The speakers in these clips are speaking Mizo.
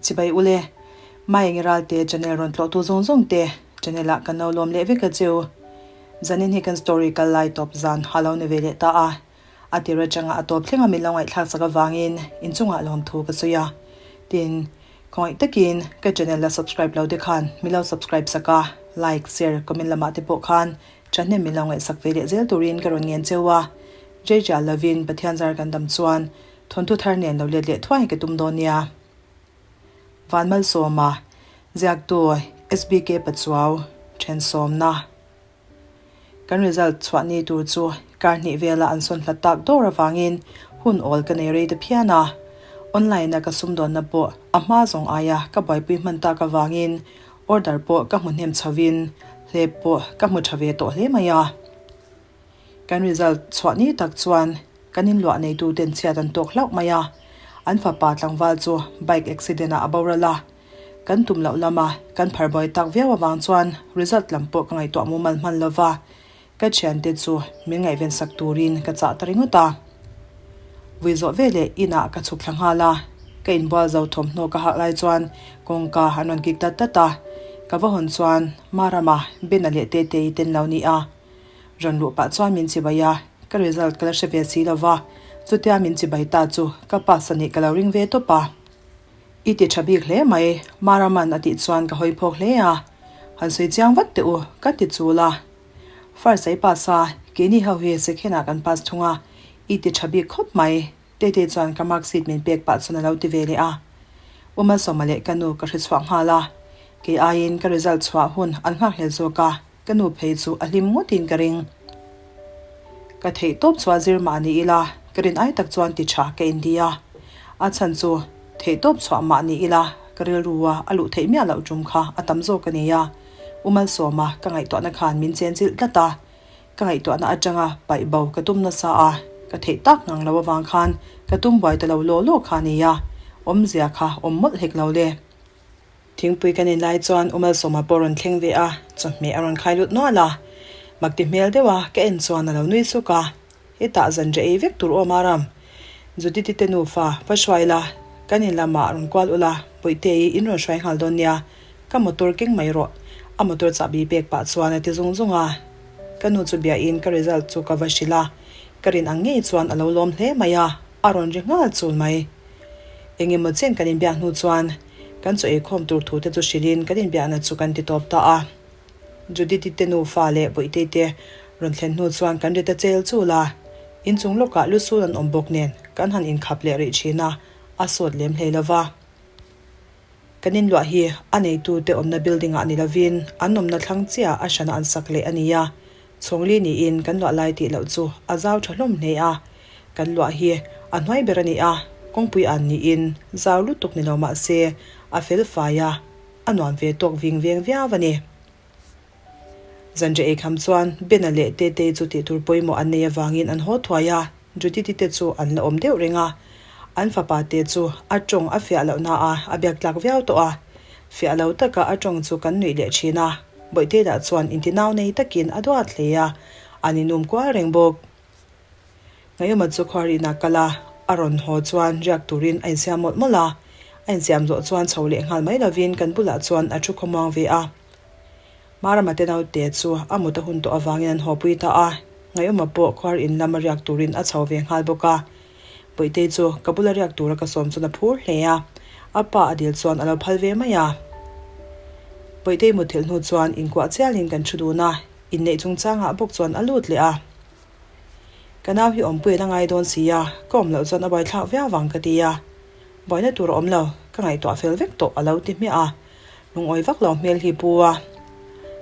Chibai ule, Maengi Ralte channel rawn tlawhtu zawng zawng te channel ah kan lo lawm leh vek a cheu. Zanin hi kan story kal lai tawp zan a lo ni ve leh ta a, a tir atanga a tawp thleng a min lo ngaihthlak sak avangin inchungah lawmthu ka sawi a. Tin, khawngaih takin ka channel la subscribe lo te khan min lo subscribe sak a, like, share, comment lamah te pawh khan thahnem min lo ngaihsak ve leh zel turin ka rawn ngen cheu a. Jaijaal lovin Pathian zar kan dam chuan Thawnthu thar nen lo let leh thuai ka tum dawn nia. Vanmalsawma, Ziaktu, SBK Pachuau, Thensawmna. Kan result chhuah ni tur chu kar hnih vela an sawn hlat tak dawr avangin hun awl ka nei rei ta phian a. Online a ka sumdawnna pawh a hma zawng aia ka buaipui hman tak avangin order pawh ka hmu hnem chhovin hlep pawh ka hmu tha ve tawh hle mai a. Kan result chhuah ni tak chuan kan inluah neitu ten chhiat an tawk hlauh mai a, an fapa tlangval chu bike accident ah a boral a. Kan tum loh lama kan phar buai tak viau avang chuan result lam pawh ka ngaihtuah mumal hman lo va, ka thiante chu min ngaihven sak turin ka chah ta ringawt a. Vui zawh veleh inah ka chhuk thla nghal a, ka inbual zo thawmhnaw ka hak lai chuan kawngka an rawn kik tat tat a, ka va hawn chuan Marama, Bena leh Tetei ten lo ni a. Rawn luh pah chuan min chibai a, ka result ka la hre ve si lo va, chutia min chibai ta chu ka pass a nih ka lo ring ve tawp a. I ti tha bik hle mai, Maraman a tih chuan ka hawi phawk hle a, han sawi chiang vat teh u, ka ti chul a. First ai pass a, keini ho hi second ah kan pass thung a, i ti tha bik khawp mai, Tete chuan ka mark sheet min pek pah chuan a lo ti ve leh a. U Malsawma leh ka nu ka hre chhuak nghal a, kei aiin ka result chhuah hun an nghakhlel zawk a, Ka nu phei chu a hlim ngawtin ka ring. Ka theih tawp chhuah zir mah ni ila, ka rin ai tak chuan ti tha ka inti a. A chhan chu theih tawp chhuah mah ni ila, ka rilru a a luh theih miah loh tum kha a tam zawk a ni a. U Malsawma ka ngaihtuahna khan min chen chilh tlat a. Ka ngaihtuahna atanga paih bo ka tum nasa a, ka theih tak ngang lo avang khan ka tum buai ta lo law law kha a ni a. Awmzia kha awm mawlh hek lo le. Thingpui kan in lai chuan U Malsawma pawh rawn thleng ve a, chawhmeh a rawn khai lut nual a. Makti hmel deuh a ka en chuan a lo nui suk a, Hetah zanriah ei vek tur awm a ram. Judith-i te nufa va hruai la, kan in lamah rawn kual ula, Bawihte-i in rawn hruai nghal dawn nia, ka motor keng mai rawh. A motor chahbi pek pah chuan a ti zung zung a. Ka nu chu biahin ka result chu ka va hrilh a, ka rin ang ngei chuan a lo lawm hle mai a, a rawn ri nghal chul mai. Eng emaw chen kan inbiak hnu chuan kan chaw eikhawm tur thu te chu hrilhin kan inbiakna chu kan ti tawp ta a. Judith-i te nufa leh Bawihtei te rawn thlen hnu chuan kan ri ta chel chul a, inchung lawkah lusul an awm bawk nen kan han inkhap leh rih thin a, a sawt lem hlei lo va. Kan inluah hi a neitute awmna building ah ni lovin an awmna thlang chiah a hrana an sak leh a ni a, Chhawngli niin kan luah lai tih loh chu a zau tha hlawm hle a, kan luah hi a hnuai ber a ni a, kawngpui an niin zau lutuk ni lo mah se a fel fai a, a nuam ve tawk ving veng viau a ni. Zanriah eikham chuan Bena leh Tetei chu tih tur pawimawh an nei avangin an haw thuai a, Judith-i te chu an la awm deuh reng a, an fapa te chu a tawng a fiah loh na a, a biak tlak viau tawh a, fiah lo taka a tawng chu kan nuih leh thin a. Bawihte lah chuan intinau nei takin a duat hle a, an inum kual reng bawk. Ngaiawma chu khuarina kal a, a rawn haw chuan riak turin a insiam mawlh mawlh a. A insiam zawh chuan chho leh nghal mai lovin kan bulah chuan a thu khawmuang ve a. Marama te naute chu a mut a hun tawh avangin an hawpui ta a, Ngaiawma pawh khuar in lama riak turin a chho ve nghal bawk a. Puitei chu ka bula riak tura ka sawm chuan a phur hle a, a pa a dil chuan a lo phal ve mai a. Puitei mutthilh hnu chuan inkuah chialin kan thu dun a, inneih chungchangah bawk chuan a lut leh a. Ka nau hi awmpuiin a ngai dawn si a, ka awm loh chuan a buaithlak viau vang ka ti a. Buaina tur a awm lo, ka ngaihtuah fel vek tawh a lo ti hmiah a, lungawi vak lo hmel hi pu a.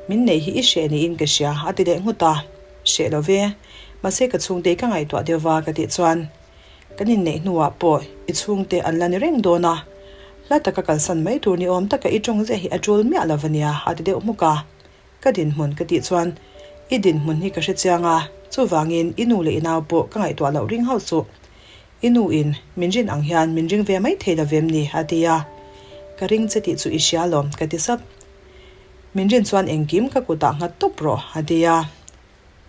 Min neih hi i hreh niin ka hria a ti leh nghut a, hreh lo ve, mahse ka chhungte ka ngaihtuah deuh va ka tih chuan kan inneih hnuah pawh i chhungte an la ni reng dawn a, hla taka kalsan mai tur ni awm taka i tawng ziah hi a tul miah lo va nia a ti deuh hmuk a. Ka dinhmun ka tih chuan i dinhmun hi ka hre chiang a, chuvangin i nu leh i nau pawh ka ngaihtuah loh ring hauh suh. I nu in min rin ang hian min ring ve mai thei lo vem ni? a ti a. Ka ring che tih chu i hria lawm ka ti sap. Min rin chuan engkim ka kutah nghat tawp rawh a ti a.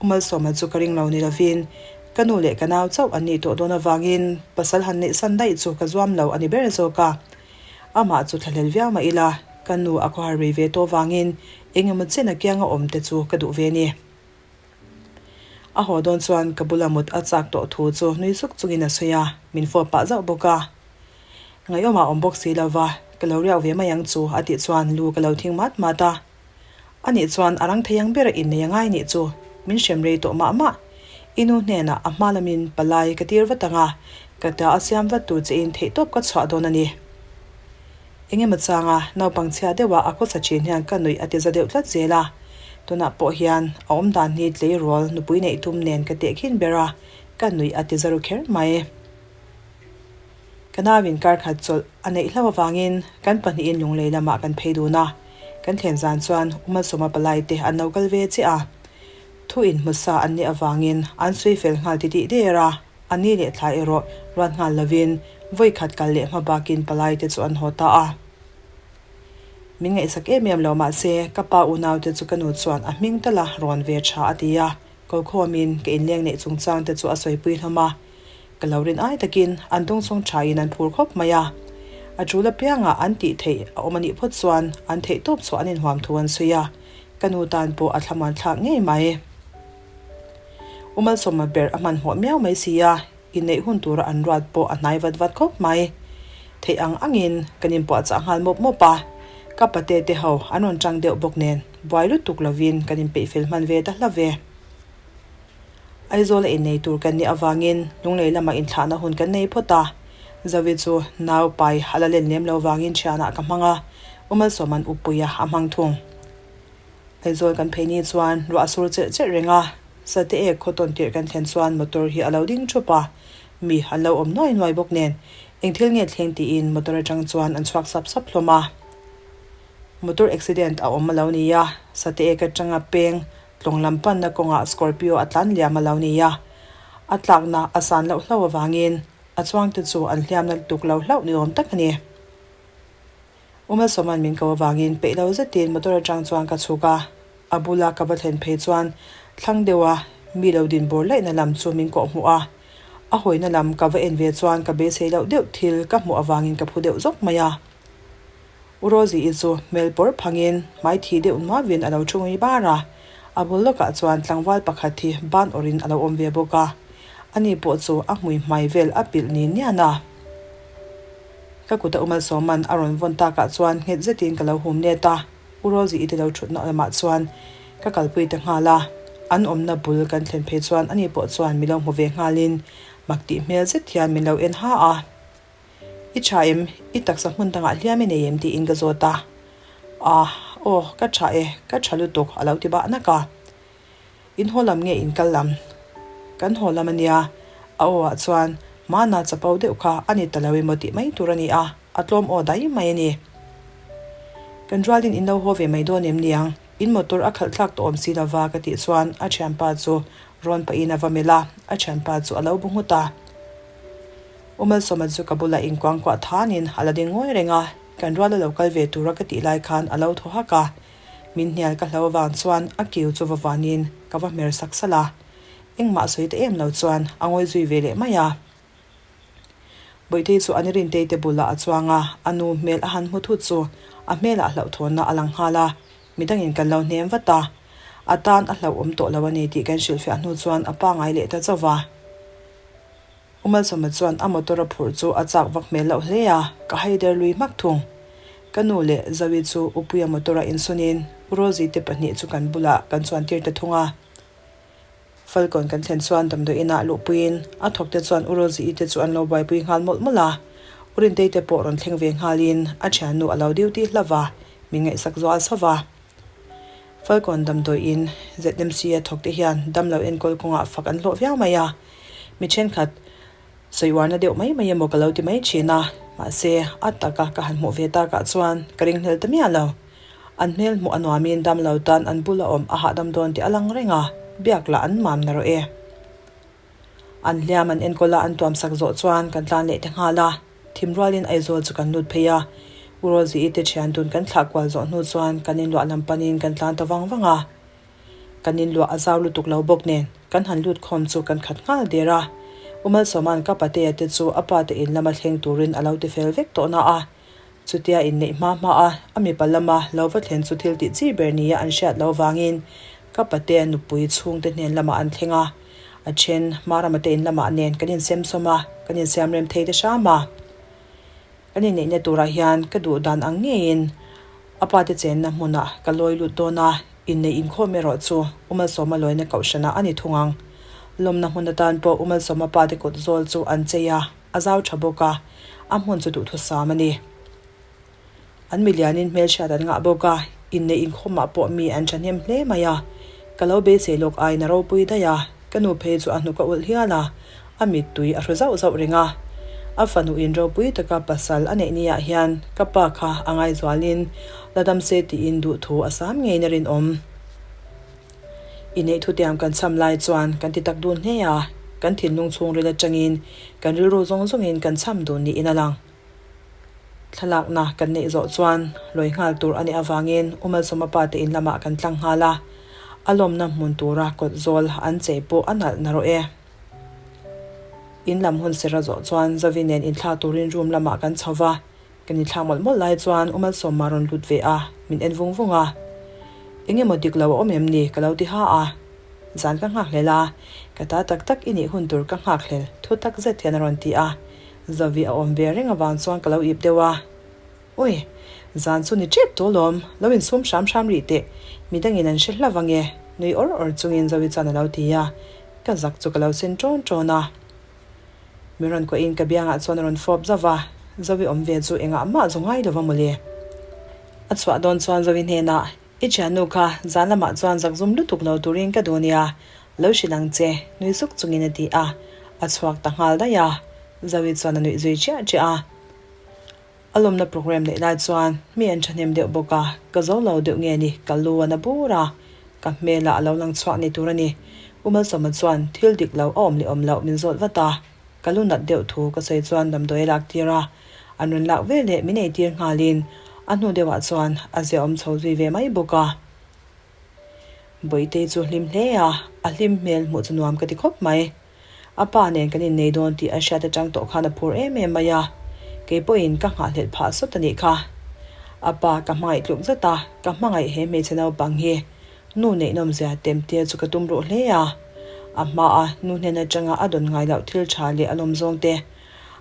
U Malsawma chu ka ring lo ni lovin ka nu leh ka nau chauh an nih tawh dawn avangin pasal han neih san daih chu ka zuam lo a ni ber zawk a. Amah chu thlahlel viau mah ila, ka nu a khawhar rei ve tawh vangin eng emaw chen a kianga awm te chu ka duh ve ni. A haw dawn chuan ka bula mut a chak tawh thu chu nui suk chungin a sawi a, min fawp pah zauh bawk a. Ngaihawmah awm bawk si lova, ka lo riak ve mai ang chu a tih chuan lu ka lo thing mat mat a. A nih chuan a rang thei ang ber a innei a ngai nih chu, min hrem rei tawh mah mah. I nu hnenah a hma lamin palai ka tir vat ang a, ka ta a siam vat tur che in theihtawp ka chhuah dawn a ni. Engemaw changa naupang chhia deuha a khawsa thin hian ka nuih a ti za deuh tlat zel a, tunah pawh hian a awm dan hi tleirawl nupui neih tum nen ka tehkhin ber a, ka nuih a ti za ru kher mai. Ka nauin kar khat chawlh a neih hlauh avangin kan pahnihin lunglei lamah kan phei dun a, kan thlen zan chuan Umalsawma palai te an lo kal ve chiah a, thu inhmusa an nih avangin an sawi fel nghal titih der a, a ni leh thla erawh ruat nghal lovin vawi khat kal leh hma bakin palai te chu an haw ta a. Min ngaihsak em em lo mahse ka pa unau te chu ka nu chuan a hming tala rawn ve tha a ti a, Kalkhawmin ka inleng neih chungchang te chu a sawipui hlawm a, ka lo rin ai takin an dawngsawng thain an phur khawp mai a. A tul apiangah an tih theih a awm a nih phawt chuan an theih tawp chhuah an inhuam thu an sawi a, ka nu tan pawh a thlamuan thlak ngei mai. U Malsawma ber a hmanhmawh miau mai si a, inneih hun tura an ruat pawh a hnai vat vat khawp mai. Theih ang angin kan inpuahchah nghal mawp mawp a, ka pate te ho an rawn tang deuh bawk nen buai lutuk lovin kan inpeih fel hman ve ta hla ve. Aizawl a innei tur kan nih avangin Lunglei lamah inthlahna hun kan nei phawt a, Zawi chu nau pai a la len lem lo vangin thianah ka hmang a, U Malsawma'n Upuia a hmang thung. Aizawl kan phei ni chuan ruah a sur cherh cherh reng a, Sate ek khaw tawn tirh kan thlen chuan motor hi a lo ding thup a, mi an lo awm nuai nuai bawk nen eng thil nge thleng tiin motor atang chuan an chhuak sap sap hlawm a. Motor accident a awm a lo ni a, Sate ek atanga peng tlawng lam panna kawngah Scorpio a tlan liam a lo ni a, a tlakna a san loh hlauh avangin a chuangte chu an hliamna lutuk lo hlauh ni awm tak a ni. U Malsawma'n min ko avangin peih lo zetin motor atang chuan ka chhuk a, a bula ka va thlen phei chuan thlang deuha mi lo din bawr laihna lam chu min kawh hmuh a, a hawina lam ka va en ve chuan ka beisei loh deuh thil ka hmuh avangin ka phu deuh zawk mai a. U Rosie-i chu hmel pawr phangin hmai thi deuh nuavin a lo thu ngei bar a, a bul lawkah chuan tlangval pakhat hi ban awrhin a lo awm ve bawk a, ani pawh chu a hmui hmai vel a pilh ni nian a. Ka kuta U Malsawma'n a rawn vawn takah chuan nghet zetin ka lo hum let a, U Rosie i ti lo thutna lamah chuan ka kalpui ta nghal a, an awmna bul kan thlen phei chuan ani pawh chuan mi lo hmu ve nghalin mak tih hmel zet hian min lo en ha a. I tha em? I taksa hmun dangah hliam i nei em? tiin ka zawt a. Ah, aw, ka tha e, ka tha lutuk a lo ti bah nak a. In haw lam nge in kal lam? Kan haw lam a nia, a aw ah chuan hmana chapo deuh kha a ni ta lo emaw tih mai tur a ni a, a tlawm aw dai mai a ni. Kan rualin in lo haw ve mai dawn em niang, in motor a khalh thlak tawh awm si lova ka tih chuan a thianpa chu rawn pahin a va melh a, a thianpa chu a lo bu nghut a. U Malsawma chu ka bulah inkuangkuah thanin a la ding ngawi reng a, kan rual a lo kal ve tura ka tih lai khan a lo thaw hak a. Min hnial ka hlo avang chuan a kiu chu va vanin ka va hmer sak salh a, engmah sawi ta em lo chuan a ngawi zui ve leh mai a. Bawihtei chu a ni Rintei te bulah a chuang a, a nu hmel a han hmu thut chu a hmelah hlauhthawnna a lang nghal a, midangin kan lo hnem vat a, a tan a hlauhawm tawh lo a ni tih kan hrilhfiah hnu chuan a pangai leh ta chauh va. U Malsawma chuan a motor a phurh chu a chak vak hmel loh hle a, ka hai der lui hmak thung. Ka nu leh Zoe chu Upuia motor a insunin U Rosie te pahnih chu kan bulah kan chuan tir ta thung a. Falkawn kan thlen chuan damdawi inah luhpuiin a thawk te chuan U Rosie-i te chu an lo buaipui nghal mawlh mawlh a. U Rintei te pawh rawn thleng ve nghalin a thiannu a lo duty hlauh va, min ngaihsak zual sauh va. Falkawn damdawi in ZMC a thawk te hian damlo enkawl kawngah fak an hlawh viau mai a. Mi thenkhat sawiuarna deuh mai mai emaw ka lo ti mai thin a, mahse a taka ka han hmuh ve takah chuan ka ringhlel ta miah lo. An hmel hmuh a nuamin damlo tan an bula awm a hahdam dawn tih a lang reng a, biak lah an mam na rawh e. An hliam an enkawl a an tuamsak zawh chuan kan tlan leh ta nghal a, thim rualin Aizawl chu kan lut phei a. U Rosie-i te thian tun kan thlah kual zawh hnu chuan kan inluah lam panin kan tlan ta vang vang a. Kan inluah a zau lutuk lo bawk nen kan han lut khawm chu kan khat nghal der a. U Malsawma'n ka patea te chu a pa te in lama thleng turin a lo ti fel vek tawh na a. Chutia inneih hma hma a, a mipa lama lo va thlen chu thil tih chi ber nia an hriat loh vangin ka pate nupui chhungte hnen lamah an thleng a. A then Marama te in lamah nen kan insemsawm a, kan insiam rem thei ta hram a. Kan inneihna turah hian ka duh dan ang ngeiin a pate chenna hmunah ka lawi lut dawn a, inneih inkhawm erawh chu U Malsawma lawina kohhranah a ni thung ang. Lawmna hmun atan pawh U Malsawma pate kut zawl chu an chei a, a zau tha bawk a, a hmun chu duhthusam a ni. An milianin hmelhriat an ngah bawk a, inneih inkhawmah pawh mi an thahnem hle mai a. Ka lo beisei lawk aiin a ropui daih a, ka nu phei chu a hnuk a ulh hial a, a mittui a hru zauh zauh reng a. A fanuin ropui taka pasal a neih niah hian ka pa kha a ngaizualin la dam se tiin duhthu a sam ngeiin a rinawm. Inneih thutiam kan cham lai chuan kan ti tak dun hle a, kan thinlung chhungril atangin kan rilru zawng zawngin kan cham dun niin a lang. Thlalakna kan neih zawh chuan lawi nghal tur a nih avangin U Malsawma pa te in lamah kan tlang nghal a, a lawmna hmun tura kawt zawl an chei pawh a nalh narawh e. In lam hun sera zawh chuan Zovi nen inthlak turin room lamah kan chho va, kan inthlak mawlh mawlh lai chuan U Malsawma rawn lut ve a, min en vung vung a. Eng emaw dik lo a awm em ni ka lo ti ha a. Zan ka nghakhlel a, ka ta tak tak i nih hun tur ka nghakhlel thu tak zet hian a rawn ti a. Zovi a awm ve reng avang chuan ka lo ip deuh a, Ui, zan chu ni tep tawh lawm, lo insum hram hram rih teh, midangin an hre hlauh ange, nui awr awr chungin Zovi chuan a lo ti a, ka zak chu ka lo sen ṭawn ṭawn a. Min rawn kuahin ka biangah chuan a rawn fawp zauh a, Zovi awm ve chu engah mah zu ngai lova mawle. A chhuah dawn chuan Zovi hnenah, I thiannu kha zan lamah chuan zakzum lutuk lo turin ka duh nia, lo hrilh ang che, nui suk chungin a ti a, a chhuak ta nghal daih a, Zoe chuan a nuih zui chiah chiah a. A lawmna programme neih lai chuan mi an thahnem deuh bawk a, ka zo lo deuh nge ni, ka lu a na bur a, ka hmelah a lo lang chhuak ni tur a ni. U Malsawma chuan thil dik lo a awm leh awm loh min zawt vat a, Ka lu nat deuh thu ka sawi chuan damdawi a lak tir a, an rawn lak ve leh min eitir nghalin a hnu deuhah chuan a ziaawm chho zui ve mai bawk a. Bawitei chu hlim hle a, a hlim hmel hmuh chu nuam ka ti khawp mai. A pa nen kan innei dawn tih a hriat atang tawh khan a phur em em mai a, kei pawhin ka nghahhlelh phah sawt a nih kha. A pa ka hmangaih tluk zet a, ka hmangaih he hmeichhe naupang hi Nu neih nawmzia temtir chu ka tum ruh hle a, a hmaa nu hnen atanga a dawn ngai loh thil tha leh a lawm zawng te,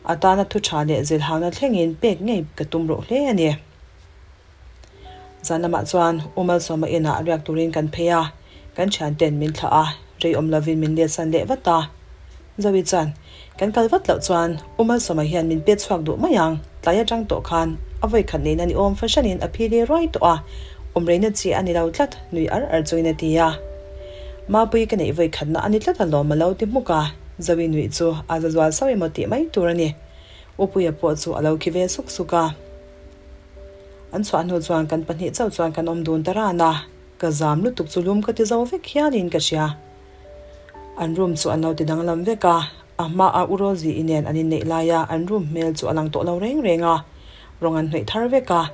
a tana thu tha leh zilhauna thlengin pek ngei ka tum ruh hle a ni. Zan lamah chuan U Malsawma inah riak turin kan phei a, kan thianten min thlah a, rei awm lovin min letsan leh vat a. Zoe chuan, Kan kal vat loh chuan U Malsawma hian min pet chhuak duh mai ang, tlai atang tawh khan a vawi khat neihna ni awm fahranin a phili ruai tawh a, awm reina chi a ni lo tlat, nui ar ar chungin a ti a. Mapui ka neih vawi khatna a ni tlat alawm a lo ti hmuk a, Zoe nuih chu a za zual sauh emaw tih mai tur a ni. U Puia pawh chu a lo khi ve suk suk a. An chhuah hnu chuan kan pahnih chauh chuan kan awm dun ta ran a, ka zam lutuk chu lum ka ti zo vek hianin ka hria. An room chu an lo ti danglam vek a, a hmaa U Rosie-i nen an inneih laia an room hmel chu a lang tawh lo reng reng a, rawng an hnawih thar vek a,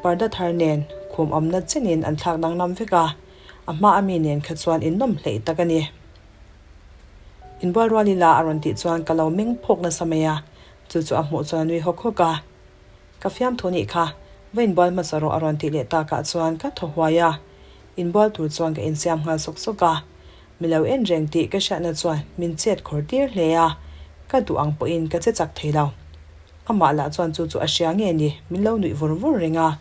parda thar nen khum awmna chenin an thlak danglam vek a, a hmaa mi nen kha chuan innawm hleih tak a ni. Inbual rual ila a rawn tih chuan ka lo meng phawk nasa mai a, chu chu a hmuh chuan a nui hawk hawk a. Ka fiamthu nih kha, va inbual hmasa rawh a rawn tih leh takah chuan ka thaw huai a, inbual tur chuan ka insiam nghal sawk sawk a, mi lo en reng tih ka hriatna chuan min chet khawr tir hle a, ka duh ang pawhin ka che chak thei lo. Amah lah chuan chu chu a hria nge ni, min lo nuih vur vur reng a.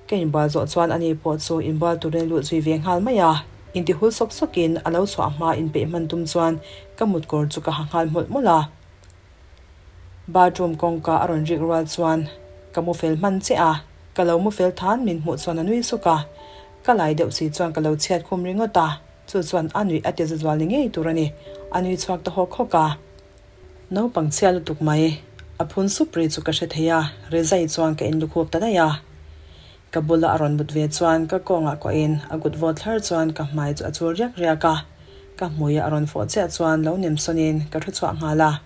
Ka inbual zawh chuan ani pawh chu inbual turin a lut zui ve nghal mai a, intihul sawk sawkin a lo chhuah hma inpeih hman tum chuan ka mutkawr chu ka ha nghal mawlh mawlh a. Bathroom kawngka a rawn rik rual chuan ka mu fel hman che a, ka lo mu fel than min hmuh chuan a nui suk a, ka lai deuh si chuan ka lo chhiat khum ringawt a, chu chuan a nuih a ti za zual ni ngei tur a ni, a nui chhuak ta hawk hawk a. Naupang chhia lutuk mai, a phun sup ri chu ka hre thei a, rizai chuan ka inlukhup ta daih a. Ka bula a rawn mut ve chuan ka kawngah kuahin a kut vawt thlar chuan ka hmai chu a chul riak riak a, ka hmuia a rawn fawh chiah chuan lo nem sawnin ka thu chhuah nghal a.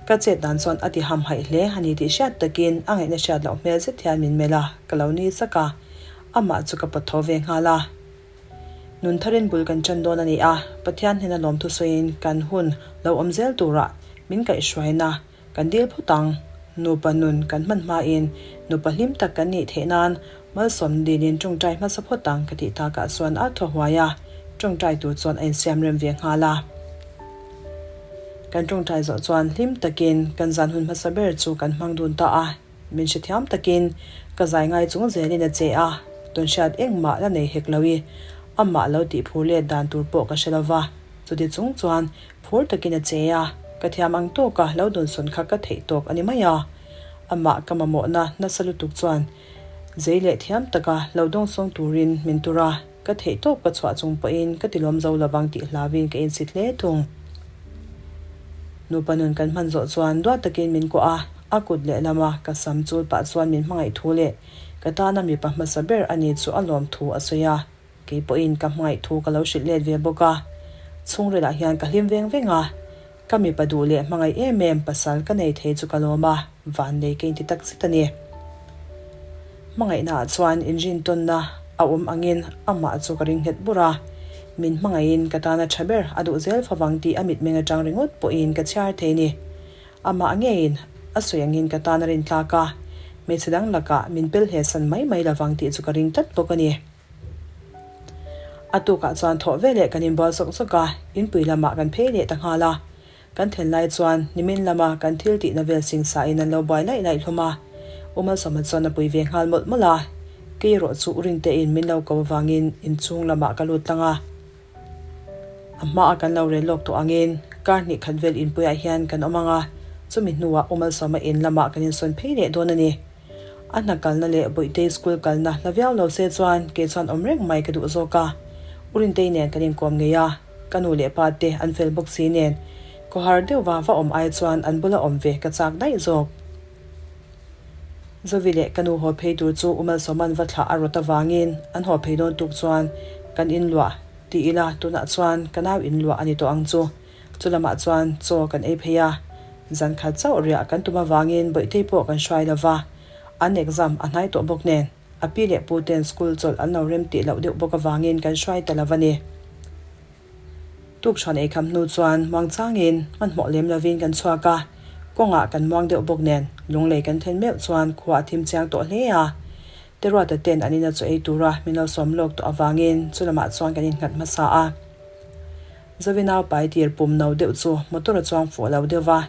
Ka chet dan chuan a ti hamhaih hle a ni tih hriat takin a ngaihna hriat loh hmel zet hian min melh a, ka lo nui sak a, amah chu ka pawt tho ve nghal a. Nun tharin bul kan ṭan dawn a ni a, Pathian hnena lawmthu sawiin kan hun lo awm zel turah min kaihhruaina kan dil phawt ang. Nupa nun kan hman hmain nupa hlim tak kan nih theih nan malsawmna dilin tawngtai hmasa phawt ang ka tih takah chuan a thaw huai a, tawngtai tur chuan a insiam rem ve nghal a. Kan tawngtai zawh chuan hlim takin kan zan hun hmasa ber chu kan hmang dun ta a. Min hrethiam takin ka zai ngai chung zelin a che a, tawnhriat engmah la nei hek lo i, amah lo tih phur let dan tur pawh ka hre lo va, chuti chung chuan phur takin a che a, ka thiam ang tawka lo dawnsawn kha ka theih tawk a ni mai a. Amah ka mamawhna nasa lutuk chuan zei leh thiam taka lo dawngsawng turin min tur a, ka theih tawp ka chhuah chung pawhin ka tilawm zo lovang tih hlauin ka insit hle thung. Nupa nun kan hman zawh chuan duat takin min kuah a, a kut lehlama ka sam chul pah chuan min hmangaih thu leh ka tana mipa hmasa ber a ni chu a lawm thu a sawi a, kei pawhin ka hmangaih thu ka lo hrilh let ve bawk a. Chhungrilah hian ka hlim veng veng a, ka mipa duh leh hmangaih em em pasal ka nei thei chu ka lawm a, vannei ka inti tak zet a ni. Hmangaihnaah chuan inrintawnna a awm angin amah chu ka ring nghet bur a, min hmangaihin ka tana tha ber a duh zel favang tih a mitmeng atang ringawt pawhin ka chhiar thei ni. Amah ngeiin a sawi angin ka tana rintlak a, hmeichhe dang lakah min pel hle san mai mai lovang tih chu ka ring tlat bawk a ni. A tukah chuan thawh veleh kan inbual zawk zawk a, inpui lamah kan phei leh ta nghal a. Kan thlen lai chuan nimin lama kan thil tihna vel singsa in an lo buai laih laih hlawm a. U Malsawma chuan a pui ve nghal mawlh mawlh a. Kei erawh chu U Rintein min lo ko avangin inchhung lamah ka lut tlang a. A hmaah kan lo rel lawk tawh angin kar hnih khat vel inpuiah hian kan awm ang a, chumi hnuah U Malsawma in lamah kan insawn phei leh dawn a ni. A hna kalna leh Bawihtei school kalna hla viau lo se chuan kei chuan awm reng mai ka duh zawk a. U Rintei nen kan inkawm ngei a, ka nu leh pa te an fel bawk si nen khawhar deuhva va awm ai chuan an bula awm ve ka chak daih zawk. Zovi leh ka nu haw phei tur chu U Malsawman va thlah a rawt avangin an haw phei dawn tuk chuan kan inluah ti ila tunah chuan ka nau inluah a ni tawh ang chu. Chu lamah chuan chaw kan ei phei a, zan khat chauh riah kan tum avangin Bawihtei pawh kan hruai lo va, an exam a hnai tawh bawk nen a pi leh pu ten school chawlh an lo rem tih loh deuh bawk avangin kan hruai ta lo a ni. Tukṭhuan ei kham hnu chuan muangchangin hmanhmawh lem lovin kan chhuak a, kawngah kan muang deuh bawk nen lunglei kan then meuh chuan khua a thim chiang tawh hle a. Teruata ten an ina chaw ei tura min lo sawm lawk tawh avangin chu lamah chuan kan innghat hmasa a. Zovi nau pai tir pum no deuh chu motor a chuang fuh lo deuh va,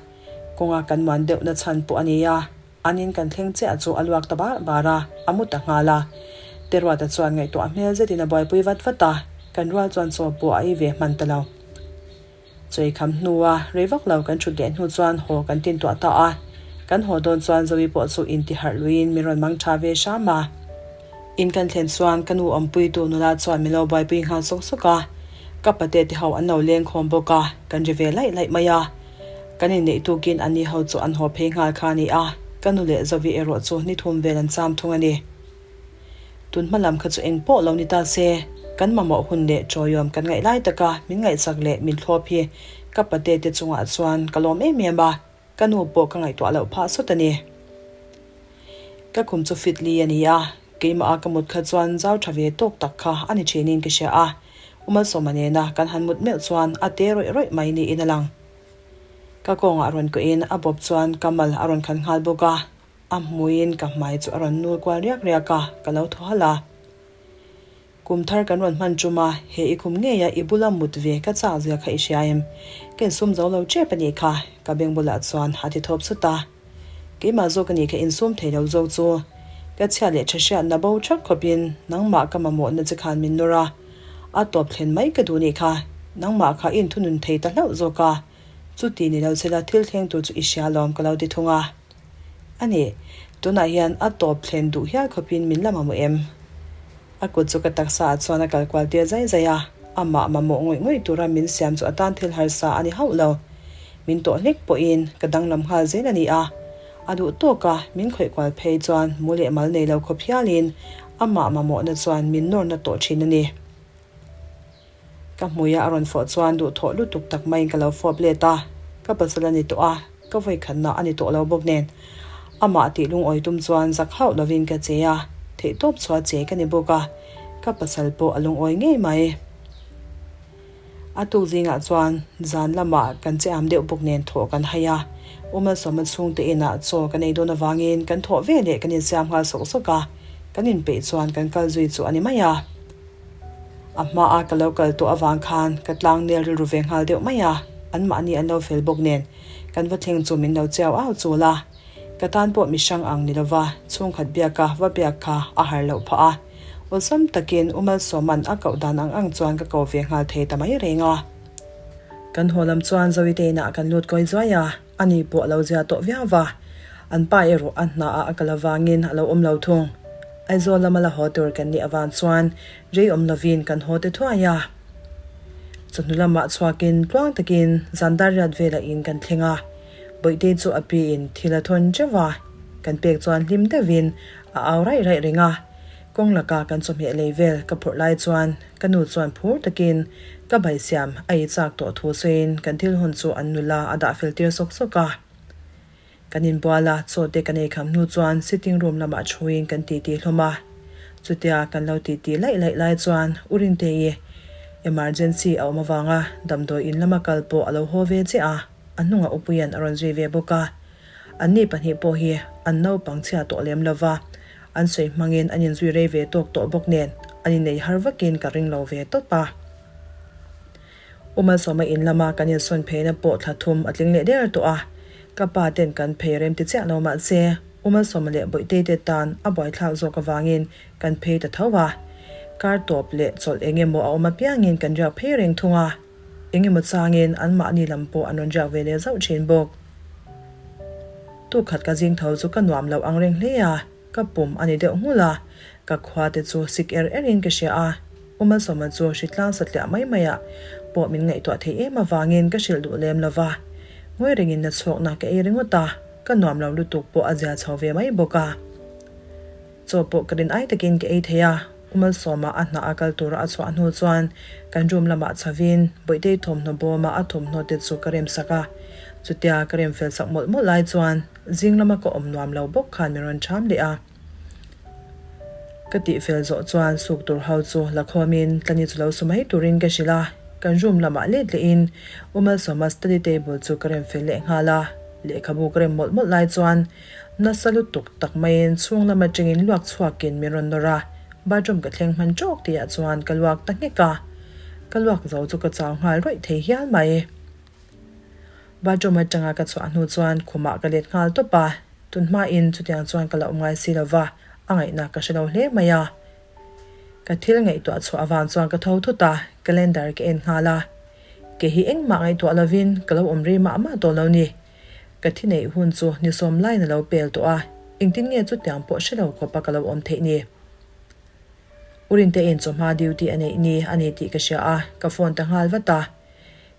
kawnga kan muan deuh na chhan pawh a ni a. An in kan thleng chiah chu a luak ta bar bar a, a mu ta nghal a. Teruata chuan ngaihtuah hmel zetin a buaipui vat vat a, kan rual chuan chaw pawh a ei ve hman ta lo. Chawi kham hnua rei vak lo kan thut leh hnu chuan haw kan tin tuah ta a. Kan haw dawn chuan Zoe pawh chu inti harh luiin min rawn mang tha ve hram a. In kan thlen chuan ka nu awmpuitu nula chuan min lo buaipui nghal sawk sawk a. Ka pate te ho an lo leng khawm bawk a, kan ri ve laih laih mai a. Kan inneih tukin an ni ho chu an haw phei nghal kha a ni a, ka nu leh Zovi erawh chu ni thum vel an cham thung a ni. Tun hma lam kha chu eng pawh lo ni ta se, kan mamawh hun leh chawiawm kan ngaih lai taka min ngaihchak leh min thlawp hi ka pate te chungah chuan ka lawm em em a, ka nu pawh ka ngaihtuah loh phah sawt a ni. Ka khum chu fit li a ni a, keimah a ka mut kha chuan zau tha ve tawk tak kha a ni thinin ka hria a, U Malsawma nena kan han mut meuh chuan a te rawih rawih mai niin a lang. Ka kawngah rawn kuahin a bawp chuan ka mal a rawn khan nghal bawk a, a hmuiin ka hmai chu a rawn nul kual riak riak a, ka lo thaw halh a. Kum thar kan rawn hman tum a, he i khum ngeia i bula mut ve ka chak zia kha i hria em? Ka insum zo lo tep a nih kha, ka beng bulah chuan a ti thawp sut a. Keimah zawk a nih kha insum thei lo zawk chu. Ka chhiat leh tha hriatna bo thak khawpin nangmah ka mamawhna che khan min nawr a. A tawp thlen mai ka duh nih kha, nangmah kha i inthunun thei ta hlauh zawk a. Chuti ni lo chela thil thleng tur chu i hria lawm ka lo ti thung a. A ni, tunah hian a tawp thlen duh hial khawpin min la mamawh em? A kut chu ka taksa ah chuan a kal kual tir zai zai a, amah mamawh ngawih ngawih tura min siam chu a tan thil harsa a ni hauh lo. Min tawh hlek pawhin ka danglam nghal zel a ni a, a duh tawk a min khawih kual phei chuan mu leh mal nei lo khawp hialin amah mamawhna chuan min nawrna tawh thin a ni. Ka hmuia a rawn fawh chuan duhthawh lutuk tak maiin ka lo fawp let a, ka pasal a ni tawh a, ka vawikhatna a ni tawh lo bawk nen. Amah tih lungawi tum chuan zak hauh lovin ka che a, theihtawp chhuah che ka ni bawk a, ka pasal pawh a lungawi ngei mai. A tuk zingah chuan zan lamah kan che am deuh bawk nen thawh kan hai a, U Malsawma chhungte inah chaw kan ei dawn avangin kan thawh ve leh kan insiam nghal sawk sawk a, kan inpeih chuan kan kal zui chu a ni mai a. A hmaa ka lo kal tawh avang khan ka tlang nel rilru ve nghal deuh mai a, anmahni an lo fel bawk nen kan va thleng chu min lo chiau au chul a. Ka tan pawh mi hrang ang ni lova chhungkhat biaka va biak kha a har loh phah a. Awlsam takin U Malsawma'n a koh dan ang ang chuan ka ko ve nghal thei ta mai reng a. Kan haw lam chuan Zawite inah kan lut kawi zuai a, ani pawh a lo zia tawh viau va. An pa erawh a hna ah a kal avangin a lo awm lo thung. Aizawl lama la haw tur kan nih avang chuan rei awm lovin kan haw te thuai a. Chawhnu lamah chhuakin tluang takin zan dar riat velah in kan thleng a. Bawihte chu a piin thil a thawn teuh a, kan pek chuan hlim deuhin a au raih raih reng a. Kawng laka kan chawhmeh lei vel ka phurh lai chuan ka nu chuan phur takin ka bai siam a ei chak tawh thu sawiin kan thil hawn chu an nula a dah fel tir sawk sawk a. Kan inbual a, chaw te kan ei kham hnu chuan sitting room lamah thuin kan titi hlawm a. Chutia kan lo titi laih laih lai chuan U Rintei emergency a awm avanga damdawi in lama kal pawh a lo haw ve chiah a. A hnungah Upuia'n a rawn zui ve bawk a. Anni pahnih pawh hi an naupang chhia tawh lem lo va, an sawi hmangin an inzui rei ve tawk tawh bawk nen an innei har vakin ka ring lo ve tawp a. U Malsawma in lama kan insawn pheina pawh thla thum a tling leh der tawh a, ka pa ten kan phei rem ti chiah lo mahse U Malsawma leh Bawihtei te tan a buaithlak zawk avangin kan phei ta tho a. Kar tawp leh chawlh eng emaw a awm apiangin kan riak phei reng thung a. Eng emaw changin anmahni lam pawh an rawn riak ve leh zauh thin bawk. Tukhat ka zing tho chu ka nuam loh ang reng hle a, ka pum a ni deuh nghulh a, ka khua te chu sik er er in ka hria a, U Malsawma chu hritlang satliah mai mai ah pawh min ngaihtuah theih em avangin ka hrilh duh lem lo va, ngawi rengin na chhuakna ka ei ringawt a, ka nuam lo lutuk pawh a zia chho ve mai bawk a. Chaw pawh ka rin ai takin ka ei thei a, U Malsawma a hna a kal tura a chhuah hnu chuan kan room lamah chhovin Bawihtei thawmhnaw bawma a thawmhnaw te chu ka rem sak a. Chutia ka rem fel sak mawlh mawlh lai chuan zing lama ka awm nuam lo bawk khan min rawn ṭham leh a. Ka tih fel zawh chuan suk tur ho chu la khawmin Tlani chu lo su mai turin ka hrilh a, kan room lamah let lehin U Malsawma study table chu ka rem fel leh nghal a, lehkhabu ka rem mawlh mawlh lai chuan Nasa lutuk tak maiin chhung lam atangin luak chhuakin min rawn nawr a, bathroom ka thleng hman tawk tihah chuan ka luak ta nghek a, ka luak zo chu ka chau nghal rawih thei hial mai. Bathroom atanga ka chhuah hnu chuan khumah ka let nghal tawp a, tun hmain chutiang chuan ka la awm ngai si lova, a ngaihna ka hre lo hle mai a. Ka thil ngaihtuah chhuah avang chuan ka tho thut a, calendar ka en nghal a, kei hi engmah ngaihtuah lovin ka lo awm rei mah mah tawh lo ni. Ka thi neih hun chu ni sawm laiin a lo pel tawh a, engtin nge chutiang pawh hre lo khawpa ka lo awm theih ni? U Rintein chawhma duty a neih ni a ni tih ka hria a, ka phone ta nghal vat a.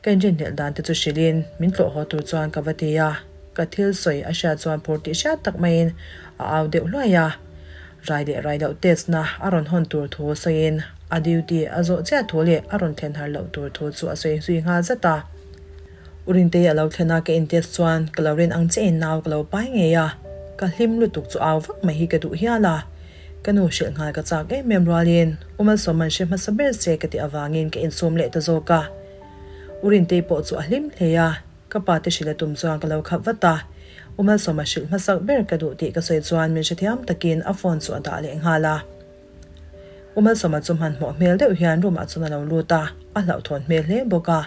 Ka inrinhlelh dan te chu hrilhin min tlawh haw tur chuan ka va ti a, ka thil sawi a hriat chuan phur tih hriat tak maiin a au deuh hluai a. Rai leh rai loh test na a rawn hawn tur thu sawiin a duty a zawh chiah thu leh a rawn thlen har loh tur thu chu a sawi zui nghal zat a. U Rintei a lo thlen a ka in test chuan ka lo rin ang chiahin nau ka lo pai ngei a, ka hlim lutuk chu au vak mai hi ka duh hial a. Ka nu hrilh nghal ka chak em em rualin U Malsawman hre hmasa ber se ka tih avangin ka insum leh ta zawk a. U Rintei pawh chu a hlim hle a, ka pa te hrilh a tum chuan ka lo khap vat a. U Malsawma hrilh hmasak ber ka duh tih ka sawi chuan min hrethiam takin a phone chu a dah leh nghal a. U Malsawma chu hmanhmawh hmel deuh hian room ah chuan a lo lut a, a hlauhthawn hmel hle bawk a.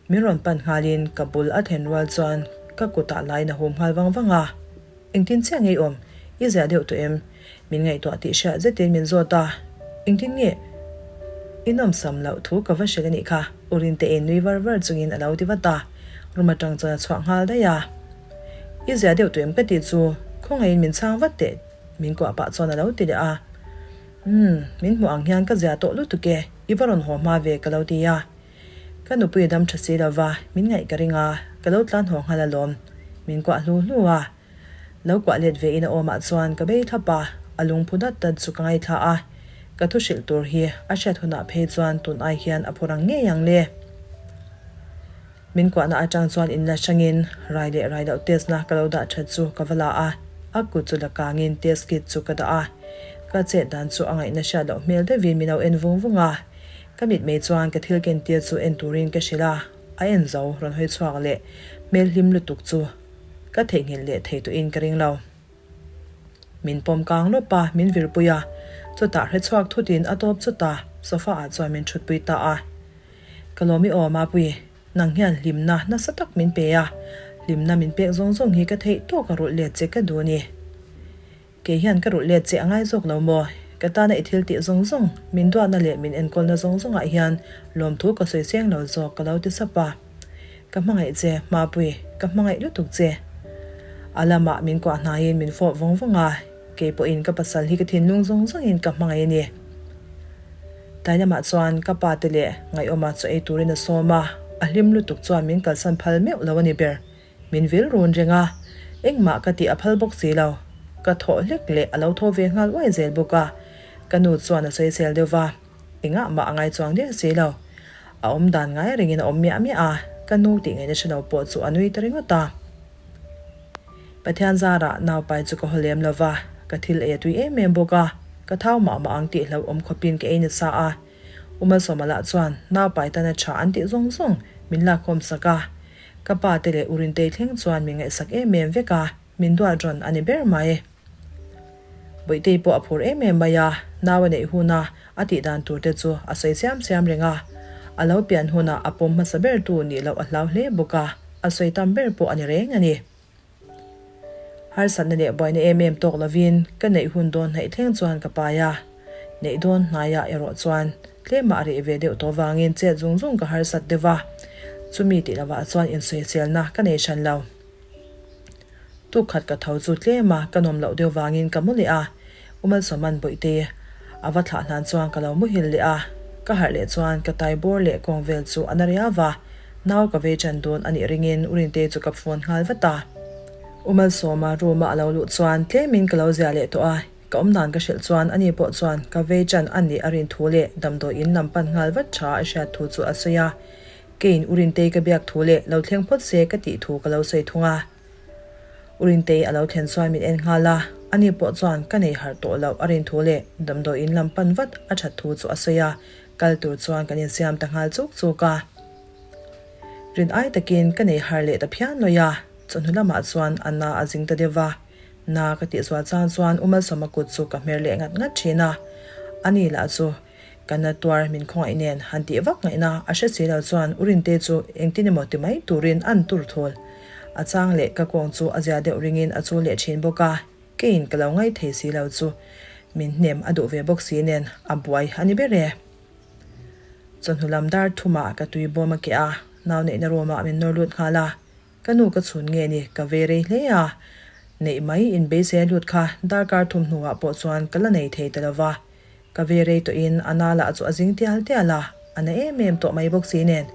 Min rawn pan nghalin ka bul a then rual chuan ka kutah lain a hum nghal vang vang a. Engtin chiah nge i awm? I ziah deuh tawh em? Min ngaihtuah tih hriat zetin min zawt a. Engtin nge i nawmsam loh thu ka va hrilh a nih kha? U Rintein nui var var chungin a lo ti vat a. Room atang chuan a chhuah nghal daih a. I ziah deuh tawh em ka tih chu khawngaihin min chhang vat teh min kuah pah chuan a lo ti leh a. Umm, min hmuh ang hian ka ziah tawh lutuk e, i va rawn haw hma ve ka lo ti a. Ka nupui a dam tha si lo va, min ngaih ka ring a, ka lo tlan haw nghal alawm. Min kuah hlu hlu a. Lo kuah let ve in a awmah chuan ka bei thlap a, a lungphu dat dat chu ka ngaithla a. Ka thu hrilh tur hi a hriat hunah phei chuan tun ai hian a phur ang ngei ang le. Min kuahna atang chuan inla hrangin rai leh rai loh test na ka lo dah that chu ka va la a, a kut chu la kangin test kit chu ka dah a. Ka chet dan chu a ngaihna hriat loh hmel deuhin min lo en vung vung a. Ka mitmei chuan ka thil ken tir chu en turin ka hrilh a, a en zo rawn hawi chhuak leh hmel hlim lutuk chu ka theihnghilh leh thei tawhin ka ring lo. Min pawm kang lawp a, min virpui a, chutah hre chhuak thutin a tawp chut a, sofa ah chuan min thutpui ta a. Ka lawm i aw Mapui, nang hian hlimna nasa tak min pe a, hlimna min pek zawng zawng hi ka theih tawk a rulh let che ka duh a ni. Kei hian ka rulh let che a ngai zawk lo maw? Ka tana i thil tih zawng zawng, min duatna leh min enkawlna zawng zawngah hian lawmthu ka sawi seng lo zawk ka lo ti sap a. Ka hmangaih che, Mapui, ka hmangaih lutuk che. A lamah min kuah hnaiin min fawp vawng vawng a, kei pawhin ka pasal hi ka thinlung zawng zawngin ka hmangaih a ni. Tlai lamah chuan ka pa te leh Ngaihawma chaw ei turin a sawm a, a hlim lutuk chuan min kalsan phal meuh lo a ni ber. Min vil run reng a, engmah ka tih a phal bawk si lo. Ka thawh hlek leh a lo tho ve nghal uai zel bawk a, ka nu chuan a sawisel deuh va, engah mah a ngai chuang der si lo. A awm dan ngai rengin a awm miah miah a, ka nu tih ngaihna hre lo pawh chu a nui ta ringawt a. Pathian zarah naupai chu ka haw lem lo va, ka thil ei a tui em em bawk a, ka thau mah mah ang tih hlauhawm khawpin ka ei nasa a. U Malsawma lah chuan naupai tana tha an tih zawng zawng min lakkhawm sak a, Ka pa te leh Urintei thleng chuan min ngaihsak em em vek a, min duat rawn a ni ber mai. Bawihtei pawh a phur em em mai a, nau a neih huna a tih dan tur te chu a sawi siam siam reng a. A lo pian hunah a pawm hmasa ber tu nih loh a hlau hle bawk a, a sawi tam ber pawh a ni reng a ni. Harsatna leh buaina em em tawk lovin ka neih hun dawn hnaih thleng chuan ka pai a, neih dawn hnaiah erawh chuan tlemah a reh ve deuh tawh vangin chet zung zung ka harsat deuh va, chumi tih lovah chuan insawiselna ka nei hran lo. Tukkhat ka tho chu tlema ka nawm loh deuh vangin ka mu leh a, U Malsawman Bawihte a va thlah hlan chuan ka lo muhil leh a, ka harh leh chuan ka tai bawr leh kawng vel chu a na riau va, Nau ka vei ṭan dawn a nih ringin U Rintei chu ka phone nghal vat a. U Malsawma room-a a lo luh chuan tlemin ka lo ziah leh tawh a, ka awm dan ka hrilh chuan ani pawh chuan ka vei ṭan a nih a rin thu leh damdawi in lam pan nghal vat ṭha a hriat thu chu a sawi a. Keiin U Rintei ka biak thu leh lo thleng phawt se ka tih thu ka lo sawi thung a. U Rintei a lo thlen chuan min en nghal a, ani pawh chuan ka nei harh tawh loh a rin thu leh damdawi in lam pan vat a ṭhat thu chu a sawi a, Kal tur chuan kan insiam ta nghal chuk chuk a. Rin ai takin ka nei har leh ta phian lawi a, chawhnu lamah chuan a na a zing ta deuh va. Na ka tih zual chang chuan U Malsawma kut chu ka hmer leh ngat ngat thin a. Ani lah chu ka na tuar min khawngaih nen han tih vak ngaihna a hre si lo chuan U Rinte chu engtin emaw ti mai turin an tur thul. A chang leh ka kawng chu a zia deuh ringin a chul leh thin bawk a. Keiin ka lo ngai thei si lo chu min hnem a duh ve bawk si nen a buai a ni ber e. Chawhnu lam dar thumah ka tui bawm a keh a, nau neihna room ah min nawr lut nghal a, ka nu ka chhun nge ni ka ve rei hle a, neih mai in beisei a lut kha darkar thum hnuah pawh chuan ka la nei thei ta lo va, ka ve rei tawhin a na lah chu a zing tial tial a, a na em em tawh mai bawk si nen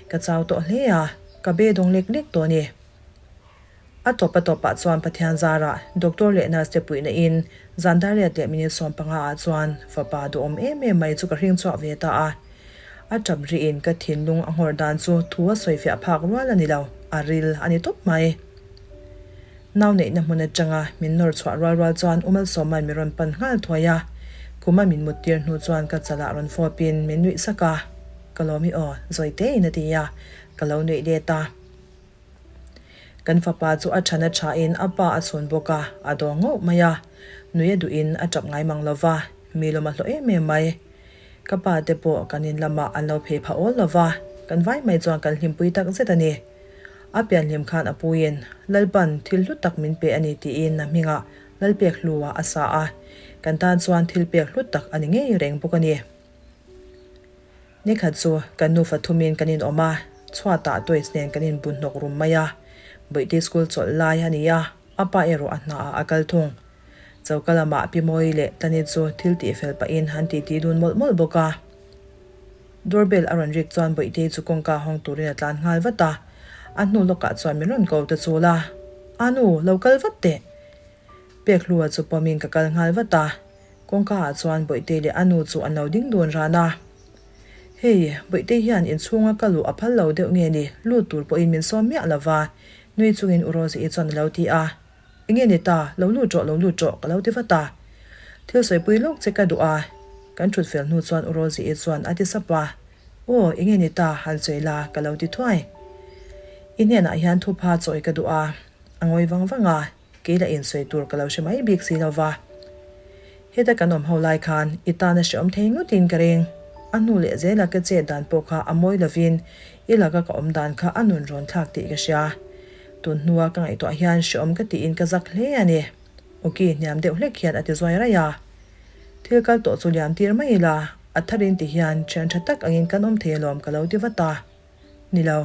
ka chau tawh hle a, ka be dawng lek lek tawh a ni. A tawp a tawpah chuan Pathian zarah Doctor leh Nurse te puihna in zan dariat leh minute 15 ah chuan fapa duhawm em em mai chu ka hring chhuak ve ta a. A tap rihin ka thinlung a nghawr dan chu thu a sawifiah phak rual a ni lo, a ril a ni tawp mai. Nau neihna hmun atanga min nawr chhuah rual rual chuan U Malsawma'n mi rawn pan nghal thuai a, khuma min mut tir hnu chuan ka chalah rawn fawpin min nuih sak a, Ka lawm i aw, zawi tein a ti a, ka lo nuih let a. Kan fapa chu a than a thain a pa a chhun bawk a, a dawng ngauh mai a. Nui a duhin a tap ngai mang lo va, mi lawm a hlawh em em mai. Ka pa te pawh kan in lamah an lo phei pha awl lo va, kan vai mai chuan kan hlimpui tak zet a ni. A pianhlim khan a puiin, Lalpan thil hlu tak min pe a ni tiin a hmingah Lalpek hlua a sa a, kan tan chuan thil pek hlu tak a ni ngei reng bawk a ni. Nikhat chu kan nufa thumin kan inawm a, chhuatah toys nen kan inbu hnawk rum mai a. Bawihte school chawlh lai a ni a, a pa erawh a hnaah a kal thung. Choka lamah Pi Mawi leh Tani chu thil tihfel pahin an titi dun mawlh mawlh bawk a. Doorbell a rawn rik chuan Bawihte chu kawngka hawng turin a tlan nghal vat a, a hnu lawkah chuan min rawn ko ta chul a, Anu, lo kal vat teh! Pekhlua chu pawmin ka kal nghal vat a. Kawngka ah chuan Bawihte leh a nu chu an lo ding dun ran a. Hei, Bawihte hian inchhunga ka luh a phal lo deuh nge ni, lut tur pawhin min sawm miah lo va, nui chungin U Rosie-i chuan a lo ti a. Enge ni ta, lo lut rawh, lo lut rawh, ka lo ti vat a. Thil sawipui lawk che ka duh a. Kan thut fel hnu chuan U Rosie-i chuan a ti sap a, Aw, enge ni ta, han sawi la, ka lo ti thuai. I hnenah hian thupha chawi ka duh a, a ngawi vang vang a, kei la insawi tur ka lo hre mai bik si lo va. Heta kan awm ho lai khan i tan a hreawm thei ngawtin ka ring. A hnu leh zela ka chet dan pawh kha a mawi lovin i laka ka awm dan kha a nun rawn thlak tih ka hria. Tun hnua ka ngaihtuah hian hreawm ka tiin ka zak hle a ni. Awki hniam deuh hlek hian a ti zuai raih a. Thil kal tawh chu liam tir mai ila, a tharin ti hian thian tha tak angin kan awm thei alawm ka lo ti vat a. Ni lo.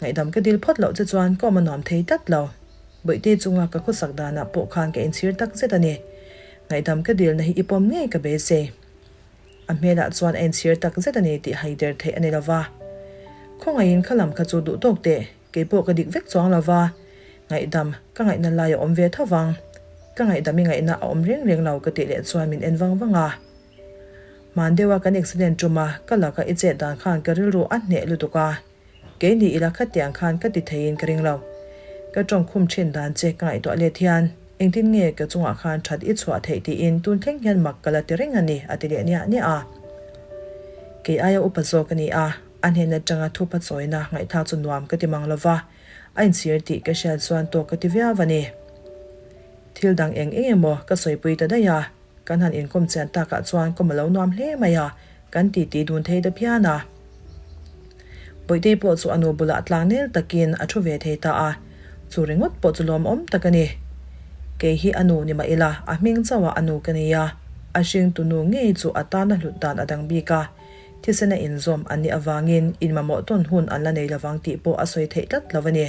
Ngaihdam ka dil phawt loh che chuan ka awm a nuam thei tlat lo. Bawihte chunga ka khawsak danah pawh khan ka inchhir tak zet a ni. Ngaihdam ka dilna hi i pawm ngei ka beisei. A hmelah chuan a inchhir tak zet a ni tih haider theih a ni lo va. Khawngaihin kha lam kha chu duh tawk teh. Kei pawh ka dik vek chuang lo va, ngaihdam ka ngaihna lai a awm ve tho vang. Ka ngaihdam i ngaihna a awm reng reng lo ka tih leh chuan min en vang vang a. Hman deuha kan accident tum a, ka laka i chet dan khan ka rilru a hneh lutuk a, kei ni ila khatiang khan ka ti theiin ka ring lo. Ka tawng khum thin dan che ka ngaihtuah let hian engtin nge ka chungah khan that i chhuah theih tiin tun thleng hian mak ka la ti reng a ni a ti leh niah niah a. Kei aia upa zawk a ni a. A hnen atanga thupa chawina ngaihthlak chu nuam ka ti mang lo va, a inchhir tih ka hriat chuan tawk ka ti viau a ni. Thil dang eng eng emaw ka sawipui ta daih a, kan han inkawm chian takah chuan kawm a lo nuam hle mai a, kan titi dun thei ta phian a. Bawihtei pawh chu a nu bulah tlang nel takin a thu ve thei ta a, chu ringawt pawh chu lawmawm tak a ni. Kei hi a nu ni mah ila, a hming chauhah a nu ka nei a, a hringtu nu ngei chu a tana hlut dan a dang bik a, Thisena inzawm an nih avangin inmamawh tawn hun an la nei lovang tih pawh a sawi theih tlat lo a ni.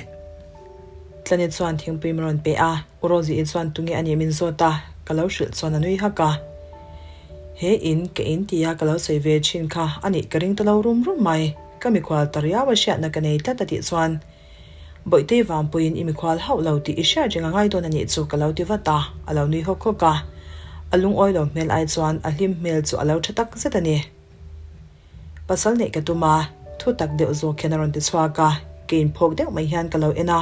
Tlani chuan thingpui min rawn pe a, U Rosie-i chuan tunge a nih min zawt a, ka lo hrilh chuan a nui hak a. He in, ka in tia ka lo sawi ve thin kha a nih ka ring ta lo rum rum mai, ka mikhual ta riau a hriatna ka nei tlat a tih chuan Bawihtei vangpuiin i mikhual hauh lo tih i hriat reng a ngai dawn a nih chu ka lo ti vat a, a lo nui hawk hawk a. A lungawi lo hmel ai chuan a hlim hmel chu a lo tha tak zet a ni. Pasal neih ka tum a, thu tak deuh zawk hian a rawn ti chhuak a, ke inphawk deuh mai hian ka lo en a.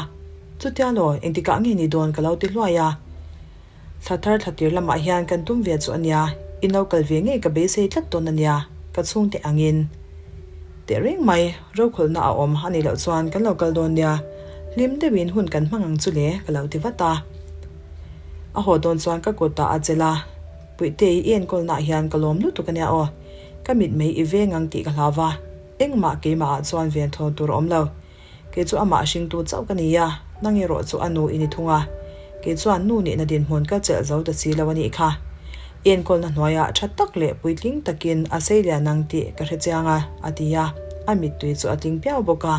Chutia law, engtikah nge ni dawn ka lo ti hluai a. Thla thar thla tir lamah hian kan tum ve chu a nia, i no kal ve ngei ka beisei tlat dawn a nia, ka chhungte angin. Teh reng mai, rokhawlhna a awm a nih loh chuan kan lo kal dawn nia, hlim deuhin hun kan hmang ang chu le ka lo ti vat a. A haw dawn chuan ka kutah a chelh a, Puitei i enkawlnaah hian ka lawm lutuk a nia aw, ka mitmei i veng ang tih ka hlau va, engmah keimahah chuan venthawn tur a awm lo. Kei chu amah hringtu chauh ka ni a, nang erawh chu a nu i ni thung a. Kei chuan nu nihna dinhmun ka chelh zo ta si lo a nih kha. I enkawlna hnuaiah tha tak leh puitling takin a sei lian ang tih ka hre chiang a, a ti a, a mittui chu a tling piau bawk a.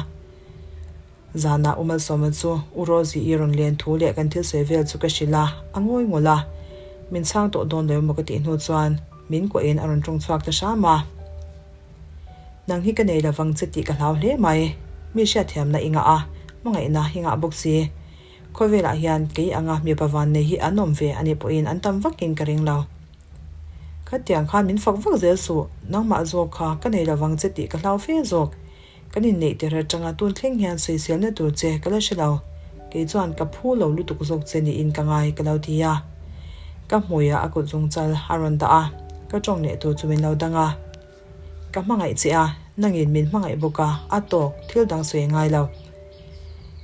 Zanah U Malsawma chu U Rosie-i rawn len thu leh kan thil sawi vel chu ka hrilh a, a ngawi ngawlh a. Min chhang tawh dawn lo emaw ka tih hnu chuan min kuahin a rawn tawng chhuak ta hram a. Nang hi ka nei lovang che tih ka hlau hle mai. Mi hriatthiamna i ngah a, hmangaihna i ngah bawk si. Khawvelah hian kei anga mipa vannei hi an awm ve a nih pawhin an tam vakin ka ring lo. Khatiang khan min fak vak zel suh, nangmah zawk kha ka nei lovang che tih ka hlau fe zawk. Kan inneih tirh atanga tun thleng hian sawiselna tur che ka la hre lo. Kei chuan ka phu lo lutuk zawk che niin ka ngai ka lo ti a. Ka hmuiah a kut zungchal a rawn dah a, ka tawng leh tur chu min lo dang a. Ka hmangaih che a, nangin min hmangaih bawk a, a tawk, thil dang sawi a ngai lo.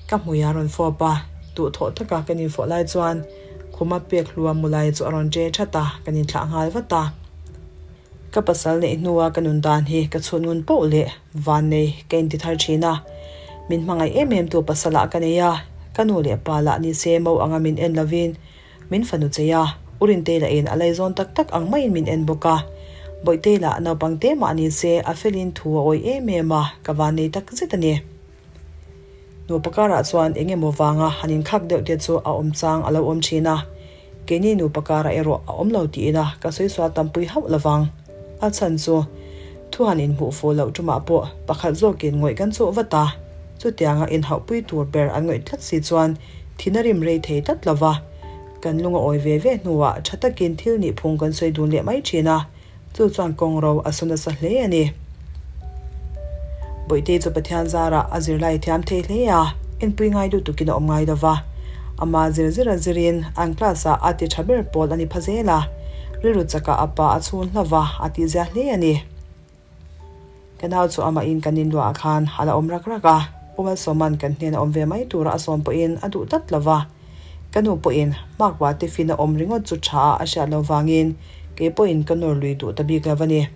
Ka hmuiah a rawn fawp a, duhthawh taka kan infawh lai chuan khuma pek hlua mu lai chu a rawn ṭe ṭhat a, kan inthlah nghal vat a. Ka pasal neih hnua ka nun dan hi ka chhut ngun poh leh vannei ka inti thar thin a, min hmangaih em em tu pasalah ka nei a, ka nu leh pa lah ni se mo anga min en lovin min fanu chei a, U Rintei lah in a laizawn tak tak ang maiin min en bawk a, Bawihtei lah naupang te mah ni se a felin thu a awih em em a, ka vannei tak zet a ni. Nupa karah chuan eng emaw vanga han inkhak deuh te chu a awm chang a lo awm thin a, keini nupa karah erawh a awm lo ti ila ka sawi sual tampui hauh lovang. A chhan chu thu han inhmuh fuh loh tumah pawh pakhat zawkin ngawih kan chuh vat a, chutianga inhauhpui tur ber an ngawih tlat si chuan thin a rim rei thei tlat lova, kan lung a awi ve ve hnuah tha takin thil nihphung kan sawi dun leh mai thin a. Chu chuan kawng ro a su nasa hle a ni. Bawihtei chu Pathian zarah a zirlai thiam thei hle a, enpui ngai lutukin a awm ngai lo va. Ama zir zir a zirin an class ah a ti tha ber pawl a ni pha zel a. Rilru chakah a pa a chhun hlauh va, a tihzia hle a ni. Ka nau chu amahin kan inluahah khan a la awm rak rak a, Pu Malsawma'n kan hnena awm ve mai tura a sawm pawhin a duh tlat lo va. Ka nu pawhin Makwa tiffin a awm ringawt chu tha a a hriat lo vangin kei pawhin ka nawr lui duh ta bik lo a ni.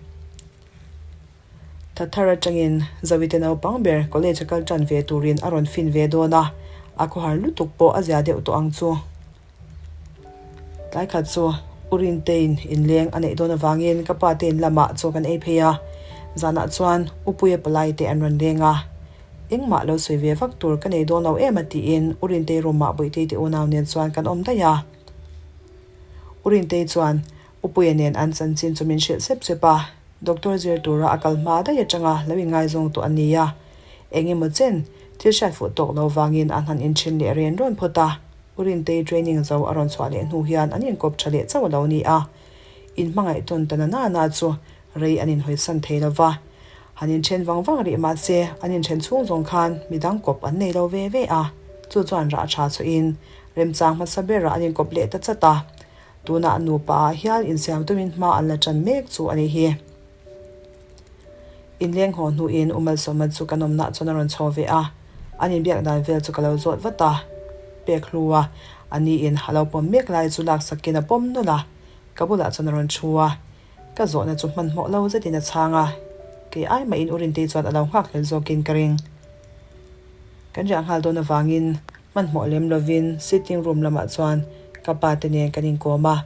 Thathar atangin Zawite naupang ber college a kal tan ve turin a rawn fin ve dawn a, a khawhar lutuk pawh a zia deuh tawh ang chu. Tlai khat chu U Rintein inleng a neih dawn avangin ka pa te in lamah chaw kan ei phei a, zanah chuan U Puia palai te an rawn leng a. Engmah lo sawi ve vak tur ka nei dawn lo em a tiin U Rintei room ah Bawihtei te unau nen chuan kan awm daih a. U Rintei chuan U Puia nen an chanchin chu min hrilh sep sep a, Doctor zir tura a kal hma daih atanga lo inngaizawng tawh a ni a. Eng emaw chen thil hriat fuh tawk lo vangin an han inthin leh ren rawn phawt a. U Rintei training zo a rawn chhuah leh hnu hian an inkawp tha leh chauh a lo ni a. Inhmangaih tawn ta na na na chu rei an inhawisan thei lo va. Han inthen vang vang rih mah se an inthen chhung zawng khan midang kawp an nei lo ve ve a. Chu chuan rah tha chhuahin remchang hmasa berah an inkawp leh ta chat a. Tunah nupa ah hial insiam tumin hma an la tan mek chu a nih hi. Inleng haw hnuin U Malsawma chu kan awmnah chuan a rawn chho ve a, an inbiak dan vel chu ka lo zawt vat a. Pek hlu a, a niin a lo pawm mek lai chu laksakin a pawm nawlh a, ka bulah chuan a rawn thu a. Ka zawhna chu hmanhmawh lo zetin a chhang a, kei ai mahin U Rintei chuan a lo nghakhlel zawkin ka ring. Kan riah nghal dawn avangin hmanhmawh lem lovin sitting room lamah chuan ka pa te nen kan inkawm a.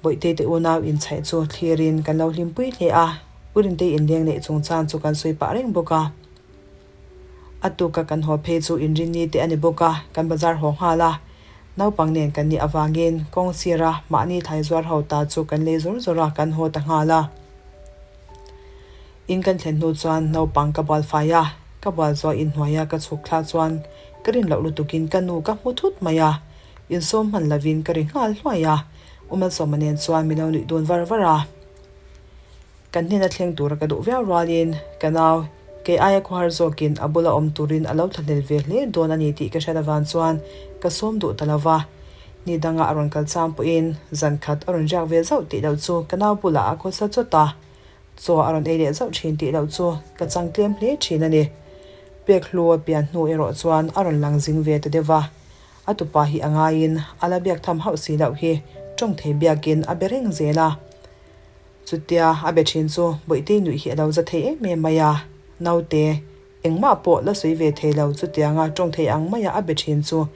Bawihtei te unau inchhaih chu thlirin kan lo hlimpui hle a, U Rintei inleng neih chungchang chu kan sawi pah reng bawk a. A tuka kan haw phei chu inrinni te a ni bawk a, kan bazar haw nghal a. Naupang nen kan nih avangin kawng sira mahni thlai zuar ho ta chu kan lei zawr zawr a, kan haw ta nghal a. In kan thlen hnu chuan naupang ka bual fai a, ka bual zuah inhnuaia ka chhuk thlak chuan ka rin loh lutukin ka nu ka hmu thut mai a, insawm hman lovin ka ri nghal hluai a, U Malsawma nen chuan min lo nuih dun var var a. Kan hnena thleng tura ka duh viau rualin ka nau kei aia khawhar zawkin a bula awm turin a lo thlahlel ve hle dawn a ni tih ka hriat avang chuan ka sawm duh ta lo va. Ni danga a rawn kal chang pawhin zan khat a rawn riak ve zauh tih loh chu ka nau bulah a khawsa chawt a. Chaw a rawn ei leh zauh thin tih loh chu ka chang tlem hle thin a ni. Pek hlu a pian hnu erawh chuan a rawn lang zing ve ta deuh va. A tupa hi a ngaiin a la biak tham hauh si loh hi tawng thei biakin a be reng zel a. Chutia a be thin chu Bawihtei nuih hi a lo za thei em em mai a. Naute, engmah pawh la sawi ve thei lo chutianga tawng thei ang maia a be thin chu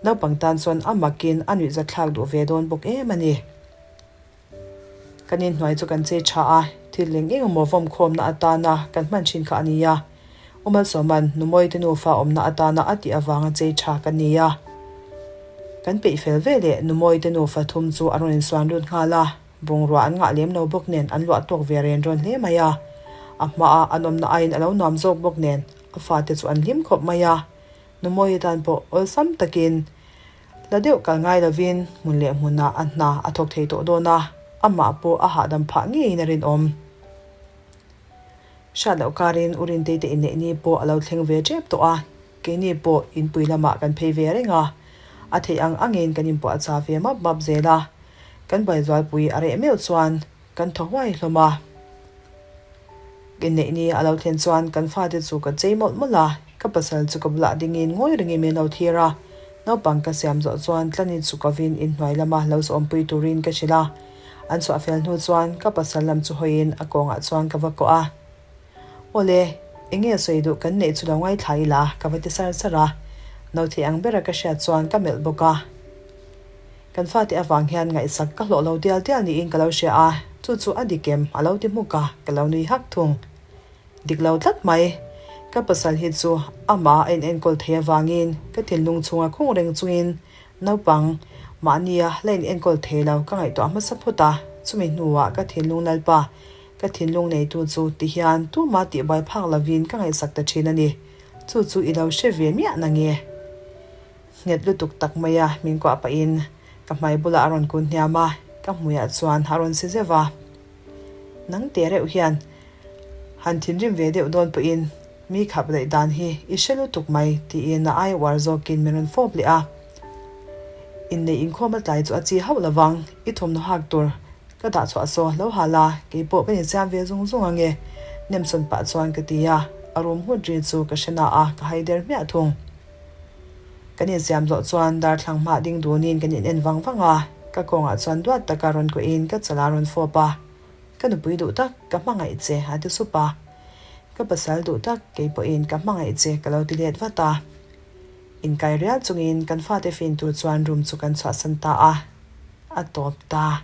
naupang tan chuan a makin a nuih zathlak duh ve dawn bawk em a ni. Kan inhnuai chu kan chei tha a, thil eng eng emaw vawm khawmna atana kan hman thin kha a ni a. U Malsawma'n Numawite nufa awmna atana a tih avanga chei tha kan ni a. Kan peih fel ve leh Numawite nufa thum chu a rawn insuan lut nghal a, bungrua an ngah lem lo bawk nen an luah tawk ve ren rawn hle mai a. A hmaa an awmna aiin a lo nuam zawk bawk nen a fate chu an hlim khawp mai a. Numawite tan pawh awlsam takin La deuh kal ngai lovin hmun leh hmunah a hna a thawk thei tawh dawn a, amah pawh a hahdam phah ngeiin a rinawm. Hriat loh karin U Rintei te inneih ni pawh a lo thleng ve tep tawh a, keini pawh inpui lamah kan phei ve reng a, a theih ang angin kan inpuahchah ve map map zel a, kan buaizualpui a reh meuh chuan Kan thaw huai hlawm a. Inneih ni a lo thlen chuan kan fate chu ka chei mawlh mawlh a, ka pasal chu ka bulah dingin ngawi rengin min lo thlir a. Naupang ka siam zawh chuan Tlani chu ka vin inhnuai lama lo zawmpui turin ka hrilh a. An chhuah fel hnu chuan ka pasal lam chu hawiin a kawngah chuan ka va kawh a. Awle, enge sawi duh kan neih chu lo ngaithla ila ka va ti sar sar a. Nauthei ang bera ka hriat chuan ka melh bawk a. Kan fate avang hian ngaihsak ka hlawh lo dial dial niin ka lo hria a, chu chu a dik em? a lo ti hmuk a, ka lo nui hak thung. Dik lo tlat mai. Ka pasal hi chu amah a inenkawl thei avangin ka thinlung chhunga khung reng chungin naupang mahnia la inenkawl thei lo ka ngaihtuah hmasa phawt a, chumi hnuah ka thinlung lalpa ka thinlung neitu chu tihian tumah tihbuai phak lovin ka ngaihsak ta thin a ni. Chu chu i lo hre ve miah nange? Nghet lutuk tak mai a min kuah pahin ka hmai bulah a rawn kun hniam a, ka hmuiah chuan a rawn si zeuh a. Nang teh reuh hian han thinrim ve deuh dawn pawhin mi khap daih dan hi i hre lutuk mai tiin a ai uar zawkin min rawn fawp leh a. Inneih inkhawm a tlai chu a chi hauh lovang, i thawmhnaw hak tur. Ka dah chhuah saw lo hal a, keipawh ka insiam ve zung zung ange. Nemsawn pah chuan ka ti a, a rum nghut ri chu ka hre na a, ka hai der hmiah thung. Kan insiam zawh chuan darthlang hmah ding dunin kan in en vang vang a, ka kawngah chuan duat taka rawn kuahin ka chala rawn fawp a, Ka nupui duh tak, ka hmangaih che, a ti sup a. Ka pasal duh tak, kei pawhin ka hmangaih che, ka lo ti let vat a. Inkai rial chungin kan fate fin tur chuan room chu kan chhuahsan ta a, a tawp ta.